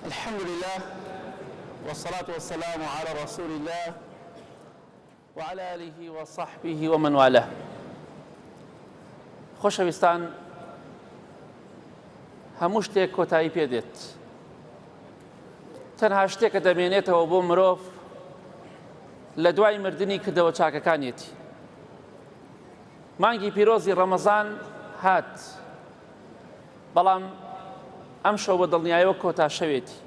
الحمد لله والصلاة والسلام على رسول الله وعلى آله وصحبه ومن والاه. خۆشەویستان هەموو شتێک کۆتایی پێ دێت تەنها شتێکە دەمێنێتەوە بۆ مرۆڤ لە دوای مردنی کردەوە چاکەکانیەتی مانگی پیرۆزی ڕەمەزان هات بەڵام ئەم شەو بە دڵنیایەوە کۆتا شەوێتی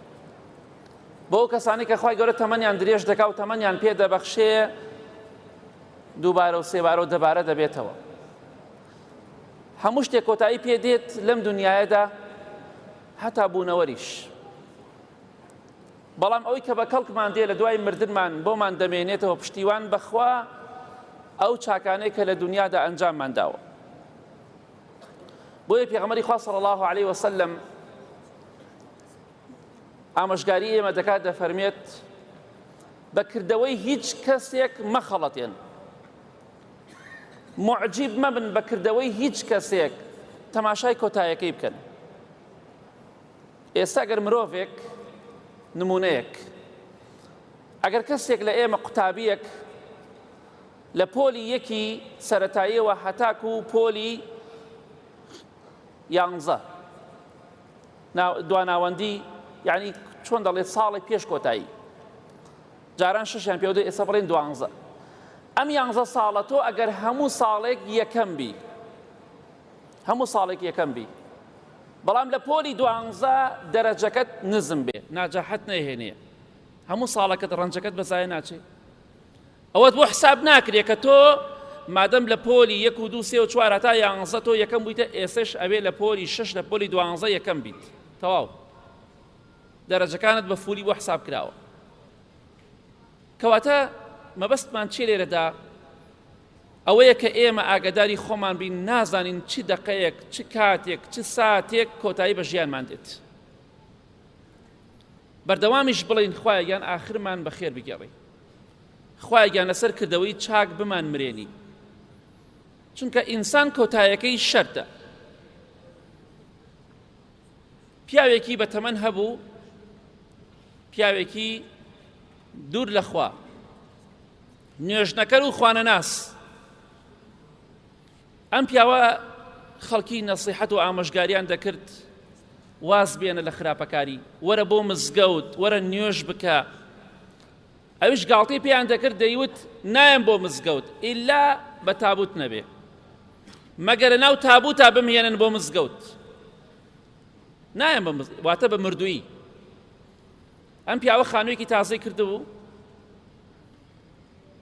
بۆ ئەو کەسانی کە خوای گەورە تەمەنیان درێژ دەکا و تەمەنیان پێ دەبەخشێ دووبارە و سێبارە و دەبارە دەبێتەوە هەموو شتێک کۆتایی پێ دێت لەم دنیاەدا هەتا بوونەوەریش بەڵام ئەوەی کە بە کەڵکمان دێ لە دوای مردنمان بۆمان دەمێنێتەوە پشتیوان بەخوا ئەو چاکانەی کە لە دنیادا ئەنجاممان داوە بۆیە پێغەمبەری خوا صلی الله علیه وسلم ئامۆژگاری ئێمە دەکات دەفەرمێت بە کردەوەی هیچ کەسێک مەخەڵەتێن معجیب مەبن بە کردەوەی هیچ کەسێک تەماشای کۆتایەکەی بکەن ئێستا گەر مرۆڤێک نمونەیەک ئەگەر کەسێک لە ئێمە قوتابیەک لە پۆلی یەکی سەتاییەوە هەتاکو و پۆلی یانزە دواناوەندی یعنی چۆن دەڵێت ساڵێک پێش کۆتایی جاران شەشیان پێ ئێستا بڵێن دوانزە ئەم یانزە ساڵە تۆ ئەگەر هەموو ساڵێک یەکەم بی هەموو ساڵێک یەکەم بی بەڵام لە پۆلی دوانزە دەرەجەکەت نزم بێ ناجاحەت نەهێنێ هەموو ساڵەکەت ڕەنجەکەت بەزایە ناچێ ئەوەت بۆ حساب ناکرێ کە تۆ مادەم لە پۆلی یەک و دوو سێ و چوار هەتا یانزە تۆ یەکەم بوویتە ئێسش ئەوێ لە پۆلی شەش لە پۆلی دوانزە یەکەم بیت تەواو دەرەجەکانت بە فولی بۆ حساب کراوە کەواتە مەبەستمان چی لێرەدا ئەوەیە کە ئێمە ئاگداری خۆمان بین نازانین چ دقەیەک چ کاتێک چ ساتێک کۆتایی بە ژیانمان دێت بەردەوامیش بڵین خوایە گیان ئاخرمان بەخێر بگێڕی خوایە گیان لەسەر کردەوەی چاک بمان مرێنی چونکە ئینسان کۆتایەکەی شەرتە پیاوێکی بە تەمەن هەبوو پیاوێکی دوور لەخوا نوێژنەکەر و خوانەناس ئەم پیاوە خەڵکی نەسیحەت و ئامۆژگاریان دەکرد واز بێنە لە خراپەکاری وەرە بۆ مزگەوت وەرە نوێژ بکە ئەویش گاڵتەی پێیان دەکرد دەیوت نایەم بۆ مزگەوت ئیلا بە تابوت نەبێ مەگەر ناو تابوتا بمهێنن بۆ مزگەوت نایەم بە واتە بە مردووی ئەم پیاوە خانوویەکی تازەی کردبوو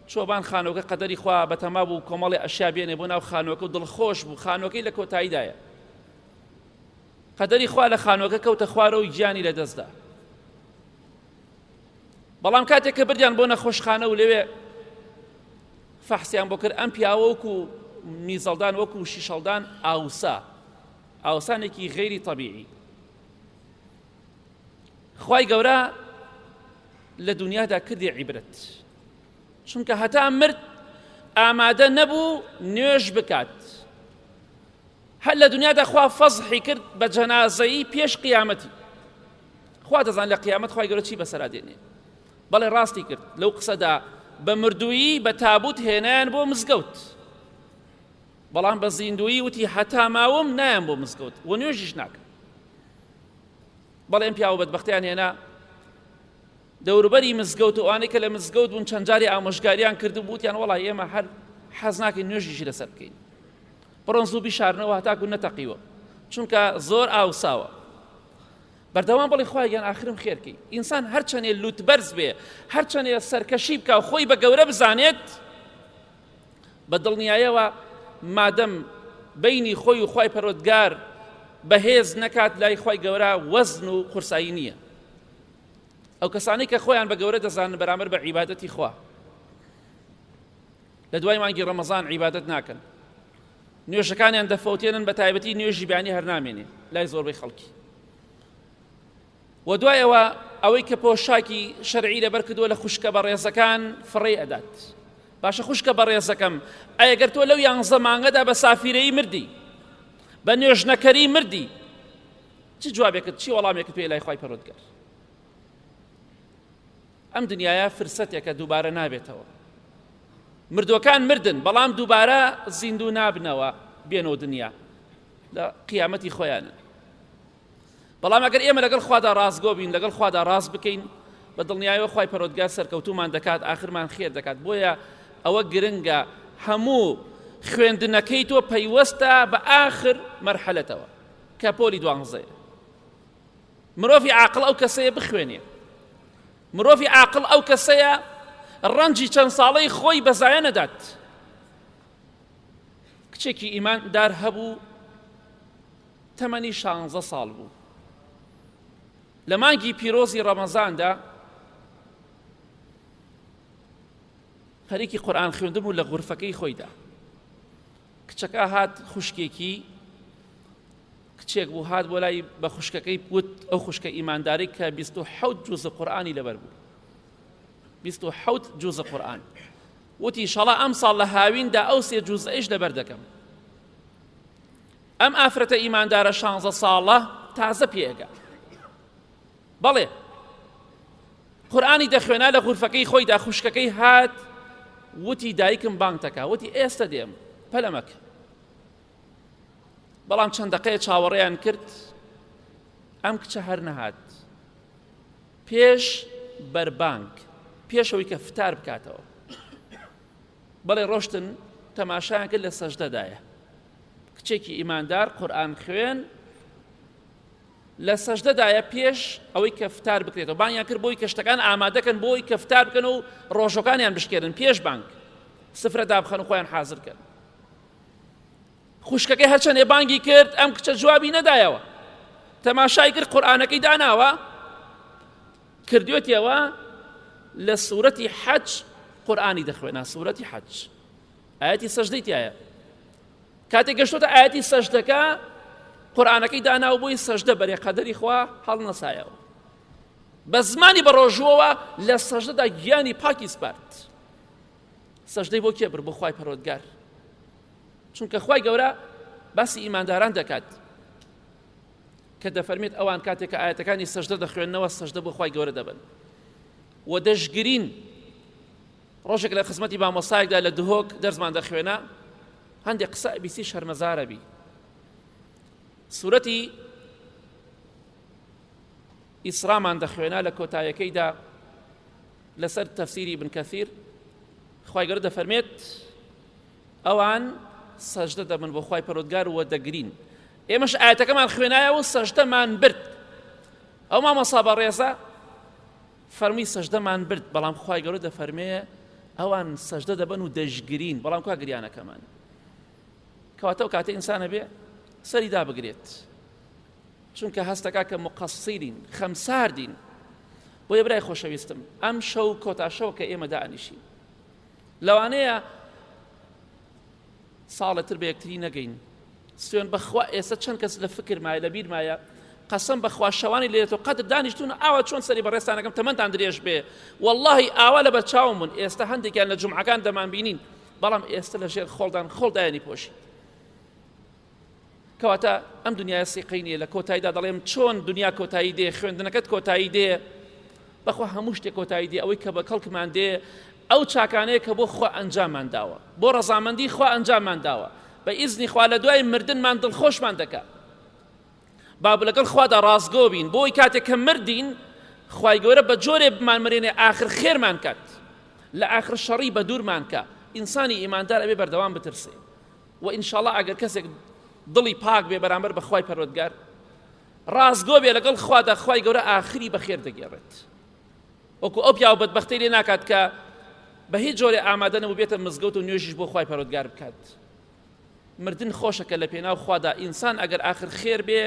چۆبان خانووەکە قەدەری خوا بەتەما بوو کۆمەڵی ئەشیا بێنێ بۆ ناو خانووەکە و دڵخۆش بوو خانووەکەی لە کۆتاییدایە قەدەری خوا لە خانووەکە کەوتە خوارەوە و گیانی لەدەستدا بەڵام کاتێک کە بردیان بۆ نەخۆشخانە و لەوێ فەحسیان بۆ کرد ئەم پیاوە وەکو میزەڵدان وەکو شیشەڵدان ئاوسا ئاوسانێکی غەیری تەبیعی خوای گەورە لە دنیادا کردی عیبرەت چونکە هەتا مرد ئامادە نەبوو نوێژ بکات هەر لە دنیادا خوا فەزحی کرد بە جەنازەیی پێش قیامەتی خوا دەزان لە قیامەت خوای گەورە چی بەسەرا دێنێ بەڵێ ڕاستی کرد لەو قسەدا بە مردوویی بە تابوت هێنایان بۆ مزگەوت بەڵام بە زیندویی وتی هەتا ماوم نایەم بۆ مزگەوت و نوێژیش ناکەم بەڵێ ئەم پیاوە بەدبەختیان هێنا دەوروبەری مزگەوت و ئەوانەی کە لە مزگەوت بوون چەند جاری ئامۆژگاریان کردبوو وتیان وەڵا ئێمە هەر حەز ناکەین نوێژیشی لەسەر بکەین بڕۆن زوو بیشارنەوە هەتاکو نەتەقیوە چونکە زۆر ئاوساوە بەردەوام بڵێ خوای گیان ئاخرم خێرکەی ئینسان هەرچەنێ لوت بەرز بێ هەرچەنێ سەرکەشی بکە و خۆی بە گەورە بزانێت بە دڵنیایەوە مادەم بینی خۆی و خوای پەرۆدگار بەهێز نەکات لای خوای گەورە وەزن و قورسایی نییە ئەو کەسانەی کە خۆیان بە گەورە دەزانن بەرامبەر بە عیبادەتی خوا لە دوای مانگی ڕەمەزان عیبادەت ناکەن نوێژەکانیان دەفەوتێنن بە تایبەتی نوێژی بیانی هەر نامێنێ لای زۆربەی خەڵکی و دوای ئەوە ئەوەی کە پۆشاکی شەرعی لەبەر کردووە لە خوشکە بەڕێزەکان فڕێی ئەدات باشە خوشکە بەڕێزەکەم ئەگەر تۆ لەو یانزە مانگەدا بە سافیرەی مردی بە نوێژنەکەری مردی چ جوابێکت چی وەڵامێکت پێ لای خوای پەروەردگار؟ ئەم دنیاە فرسەتێکە دووبارە نابێتەوە. مردوەکان مردن بەڵام دووبارە زیندوو نابنەوە بێنەوە دنیا لە قیامەتی خۆیانن. بەڵام ئەگەر ئێمە لەگەڵ خوادا ڕاستگۆ بین لەگەڵ خوادا ڕاست بکەین بە دڵنیایەوە خوای پەرۆدگار سەرکەوتومان دەکات ئاخرمان خێر دەکات بۆیە ئەوە گرنگە هەموو خوێندنەکەی تۆ پەیوەستە بە ئاخر مەرحەلەتەوە کە پۆلی دوانزەیە مرۆڤی عاقڵ ئەو کەسەیە بخوێنێ مرۆڤی عاقڵ ئەو کەسەیە ڕەنجی چەند ساڵەی خۆی بەزایە نەدات کچێکی ئیماندار هەبوو تەمەنی شانزە ساڵ بوو لە مانگی پیرۆزی ڕەمەزاندا خەریکی قورئان خوێندن بوو لە غورفەکەی خۆیدا کچەکە هات خوشکێکی کچێک بوو هات بۆ لای بە خوشکەکەی وت ئەو خوشکە ئیمانداری کە 27 جوز قورئانی لەبەر بوو 27 جوز قورئان وتی شەڵا ئەم ساڵ لە هاویندا ئەو سێ جوزئەیش لەبەر دەکەم ئەم ئافرەتە ئیماندارە شانزە ساڵە تازە پێگا بەڵێ قورآانی دەخوێنا لە غورفەکەی خۆیدا خوشکەکەی هات وتی دایکم بانگ دەکا وتی ئێستا دێم پەلەمەک بەڵام چەند دقەیە چاوەڕێیان کرد ئەم کچە هەر نەهات پێش بەربانگ پێشەوەی کە فتار بکاتەوە بەڵێ ڕۆشتن تەماشایان کرد لە سەژدەدایە کچێکی ئیماندار قورئان خوێن لە سەژدەدایە پێش ئەوەی کە فتار بکرێتەوە بانیان کرد بۆی کە شتەکان ئامادەکەن بۆی کە فتار بکەن و ڕۆژەکانیان بشکێنن پێش بانک سفرە دابخەن و خۆیان حاضر کەن خوشکەکەی هەرچەندێ بانگی کرد ئەم کچە جوابی نەدایەوە تەماشای کرد قورئانەکەی داناوە کردوێتیەوە لە سوورەتی حەج قورئانی دەخوێنا سوورەتی حەج ئاەتی سەژدەی تایە کاتێک گەشتۆتە ئاەتی سەژدەکە قورآانەکەی دانا و بۆی سەژدە بەرێ قەدەری خوا هەڵنەسایەوە بە زمانی بە ڕۆژووەوە لە سەژدەدا گیانی پاکی سپارد سەژدەی بۆ کێ بر بۆ خوای پەرۆدگار چونکە خوای گەورە باسی ئیمانداران دەکات کە دەفەرمێت ئەوان کاتێک کە ئاەتەکانی سەژدە دەخوێننەوە سەژدە بۆ خوای گەورە دەبن و دەشگرین ڕۆژێک لە خزمەتی مامۆستایەکدا لە دهۆک دەرزمان دەخوێنا هەندێک قسە ئەبیسی شەرمەزارە بی سورەتی ئیسرامان دەخوێنا لە کۆتایەکەیدا لەسەر تەفسیری ابن کەثیر خوای گەورە دەفەرمێت ئەوان سەجدە دەبن بۆ خوای پەرۆدگار وە دەگرین ئێمەش ئاەتەکەمان خوێنایەوە سەجدەمان برد ئەو مامۆسا بەڕێزە فەرمووی سەجدەمان برد بەڵام خوای گەورە دەفەرمێ ئەوان سەجدە دەبەن و دەشگرین بەڵام کوا گریانەکەمان کەواتە ئەو کاتە ئینسانە بێ سەری دابگرێت چونکە هەستەکە کە مقەسیرین خەمساردین بۆیە برای خۆشەویستم ئەم شەو کۆتا شەو کە ئێمە دانیشین لەوانەیە ساڵێ تر بە یەکتری نەگەین سوێن بەخوا ئێستا چەند کەس لە فکر مایە لە بیر مایە قەسەم بەخوا شەوانی لێتۆ قەدر دانیشتون ئاوا چۆن سەری بەڕێستانەکەم تەمەندان درێژ بێ واللهی ئاوا لە بەرچاوم بوون ئێستا هەندێکیان لە جومعەکان دەمان بینین بەڵام ئێستا لە ژێر خۆڵدان خۆڵ دایانی پۆشی کەواتە ئەم دنیاە سیقەی نییە لە کۆتاییدا دەڵێم چۆن دنیا کۆتایی دێ خوێندنەکەت کۆتایی دێ بەخوا هەموو شتێک کۆتایی دێ ئەوەی کە بە کەڵکمان دێ ئەو چاکانەیە کە بۆ خوا ئەنجامان داوە بۆ ڕەزامەندی خوا ئەنجامان داوە بە ئیزنی خوا لە دوای مردنمان دڵخۆشمان دەکا با لەگەڵ خوادا ڕاستگۆ بین بۆی کاتێک کە مردین خوای گەورە بە جۆرێ بمان مرێنێ ئاخر خێرمان کات لە ئاخر شەڕی بە دوورمان کە ئینسانی ئیماندار ئەبێ بەردەوام بترسێ وە ان شاءاللە ئەگەر کەسێک دڵی پاک بێ بەرامبەر بە خوای پەروەردگار ڕاستگۆ بێ لەگەڵ خوادا خوای گەورە ئاخری بەخێر دەگێڕێت وەکو ئەو پیاوە بەدبەختەی لێ ناکات کە بە هیچ جۆرێ ئامادە نەبوو بێتە مزگەوت و نوێژیش بۆ خوای پەروەردگار بکات مردن خۆشە کە لە پێناو خوادا ئینسان ئەگەر ئاخر خێر بێ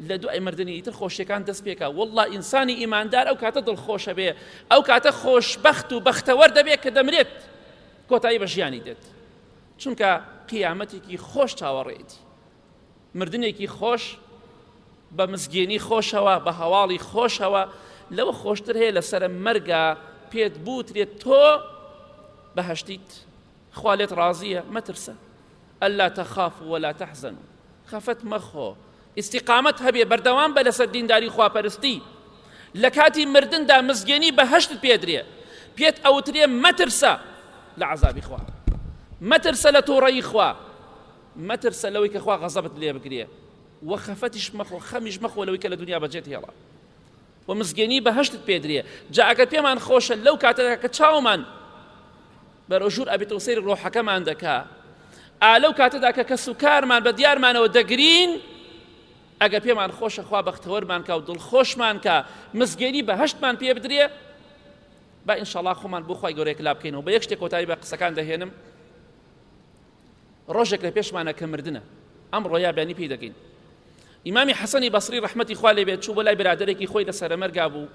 لە دوای مردنی ئیتر خۆشیەکان دەست پێکا والله ئینسانی ئیماندار ئەو کاتە دڵخۆشە بێ ئەو کاتە خۆشبەخت و بەختەوەر دەبێت کە دەمرێت کۆتایی بە ژیانی دێت چونکە قیامەتێکی خۆش چاوەڕێیەتی مردنێکی خۆش بە مزگێنی خۆشەوە بە هەواڵی خۆشەوە لەوە خۆشتر هەیە لەسەر مەرگە پێت بوترێت تۆ بەهشتیت خوا لێت ڕازیە مەترسە ئەلا تەخاف ولا تحزن خەفەت مەخۆ ئیستیقامەت هەبێ بەردەوام بە لەسەر دینداری خواپەرستی. لە کاتی مردندا مزگێنی بەهەشتت پێدرێ پێت ئەوترێ مەترسە لە عەزابی خوا مەترسە لە توڕەیی خوا مەترسە لەوەی کە خوا غەزەبت لێ بگرێ وە خەفەتیش مەخۆ خەمیش مەخۆ لەوەی کە لە دنیا بەجێت هێڵا و مزگێنی بەهەشتت پێدرێ جا ئەگەر پێمان خۆشە لەو کاتەدا کە چاومان بەرەو ژوور ئەبێتەوە سەیری ڕۆحەکەمان دەکا ئا لەو کاتەدا کە کەس و کارمان بە دیارمانەوە دەگرین ئەگەر پێمان خۆشە خوا بەختەوەرمان کا و دڵخۆشمان کا مزگێنی بەهەشتمان پێ بدرێ با ئینشاڵا خۆمان بۆ خوای گەورەیەک لا بکەینەوە بە یەک شتێک کۆتایی بە قسەکان دەهێنم ڕۆژێک لە پێشمانە کە مردنە ئەمڕۆ یا بەیانی پێی دەگەین ئیمامی حەسەنی بەسری ڕەحمەتی خوا لێ بێت چوو بۆ لای برادەرێکی خۆی لە سەرەمەرگا بوو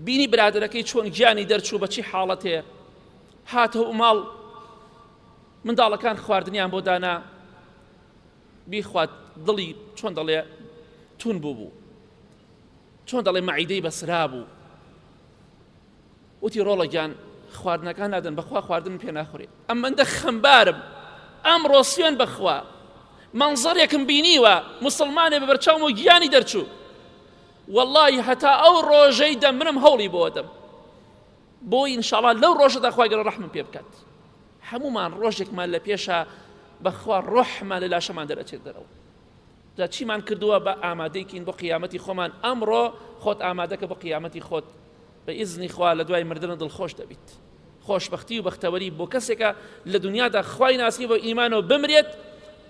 بینی برادەرەکەی چۆن گیانی دەرچوو بە چی حاڵەتێ هاتەوە ماڵ منداڵەکان خواردنیان بۆ دانا بیخوات دڵی چۆن دەڵێ تون بوو بوو چۆن دەڵێ مەعیدەی بەسرا بوو وتی ڕۆڵە گیان خواردنەکان نادەن بەخوا خواردن پێ ناخورێ ئەمەندە خەمبارم ئەمڕۆ سوێن بەخوا مەنزەرێکم بینیوە مسلمانێ بە بەرچاوم و گیانی دەرچوو واللهی هەتا ئەو ڕۆژەی دەمرم هەوڵی بۆ دەم بۆ ئینشاڵا لەو ڕۆژەدا خوای گەورە ڕەحمم پێ بکات هەمومان ڕۆژێکمان لە پێشە بەخوا ڕۆحمان لە لاشەمان دەرەچێت دەرەوە جا چیمان کردووە بە ئامادەیکین بۆ قیامەتی خۆمان ئەمڕۆ خۆت ئامادەکە بۆ قیامەتی خۆت بە ئیزنی خوا لە دوای مردن دڵخۆش دەبیت خۆشببختی و بەختەوەری بۆ کەسێکە لە دنیادا خوای ناسی بۆ ئیمانەوە بمرێت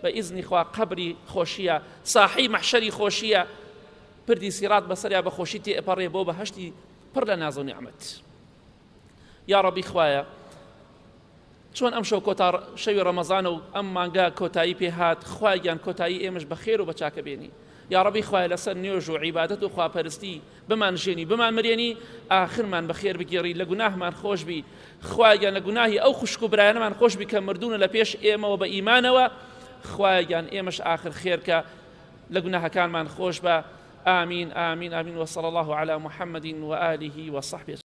بە ئیزنی خوا قەبری خۆشیە ساحی مەحشەری خۆشیە پردی سیڕات بەسەریا بە خۆشی تێپەڕێ بۆ بەهەشتی پڕ لە ناز و نیعمەت یا ڕەبی خوایە چۆن ئەم شەو کۆتا شەوی ڕەمەزانە و ئەم مانگە کۆتایی پێ هات خوای گیان کۆتایی ئێمەش بە خێر و بە چاکە بێنی یاڕەبی خوایە لەسەر نوێژ و عیبادەت و خواپەرستی بمان ژێنی بمان مرێنی ئاخرمان بە خێر بگێڕی لە گوناهمان خۆش بی خوایە گیان لە گوناهی ئەو خوشک و برایانەمان خۆش بی کە مردوونە لە پێش ئێمەوە بە ئیمانەوە خوایە گیان ئێمەش ئاخر خێرکە لە گوناهەکانمان خۆش بە آمین آمین آمین وصلى الله على محمد وآله وصحبه أجمعين.